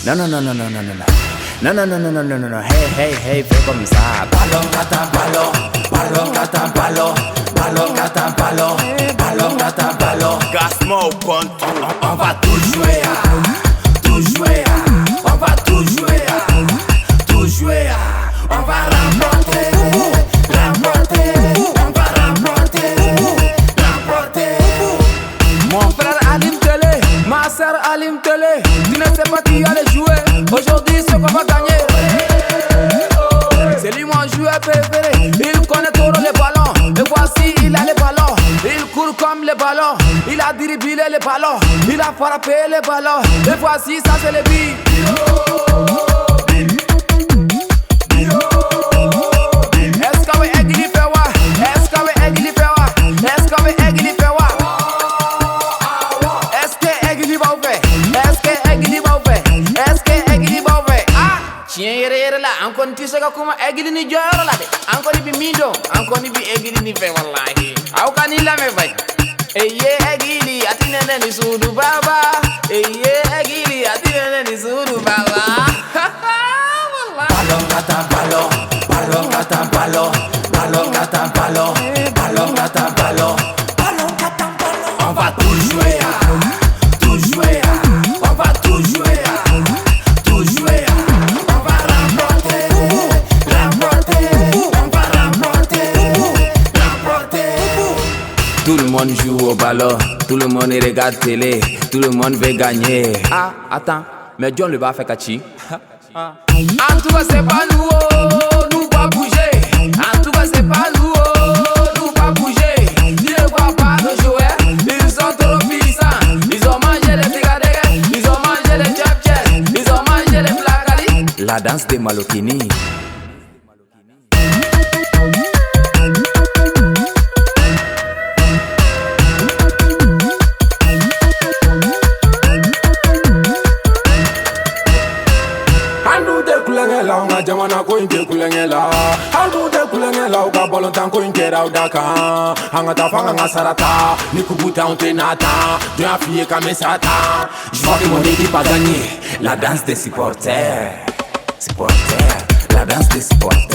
Non, non, non, non, non, non, non, non. Non, non, non, non, non, non, non, non. Hey, hey, hey, fais comme ça. Ballon, kata, ballon, ballon, kata, ballon, ballon, kata, ballon, ballon, kata, ballon. Gasmo au contrôle. On va tout jouer, ah, tout jouer, ah. On va tout jouer, ah, tout jouer, ah. On va remporter, remporter, on va remporter, remporter. Mon frère Alim Télé, ma sœur Alim Télé, tu ne sais pas qui allait jouer. Aujourd'hui, c'est qu'on va gagner. C'est lui mon joueur préféré. Il connaît trop les ballons. Et voici, il a les ballons. Il court comme les ballons. Il a dribblé les ballons. Il a frappé les ballons. Et voici, ça c'est le but. Est-ce que we egli fewa? Est-ce que we egli fewa? Est-ce que we egli fewa? Est-ce que egli b'aw fɛ? Est-ce que egli b'aw fɛ? Est-ce que egli b'aw fɛ? Ah, tiɲɛ yɛrɛ yɛrɛ la, an kɔni tɛ se ka kuma egli ni jɔyɔrɔ la dɛ. An kɔni bi min dɔn, an kɔni bi egli ni fɛ walahi. Aw ka nin lamɛn ba ye. Eye egli a ti nɛnɛ ni sudu baba. Eye egli a ti nɛnɛ ni sudu baba. Walahi. Ballon, kata, ballon, ballon, kata, ballon, ballon, kata, ballon, ballon, kata, ballon, ballon, kata, ballon. On va tout jouer, ah, tout jouer, ah. On va tout jouer, ah, tout jouer, ah. On va remporter, remporter, on va remporter, remporter. Tout le monde joue au ballon, tout le monde regarde télé, tout le monde veut gagner. Ah, attends, mais John le va faire catchy. En tout cas, c'est pas nous, oh, nous pas bouger. En tout cas, c'est pas nous, oh, nous pas bouger. Tu ne vois pas nos joueurs, ils sont trop puissants. Ils ont mangé les cigarettes, ils ont mangé les tchèp-tchèp, ils ont mangé les placali. La danse des Malokini. Jamana ko in tɛ kulonkɛ la, an dun tɛ kulonkɛ la, u ka balontan ko in kɛra aw da kan. An ka taa fo an ka sara ta, ni kupu t'anw tɛ na tan, jɔn y'a f'i ye k'an bɛ sa tan. Je vois que mon équipe a gagné. La danse des supporters, supporters, la danse des supporters.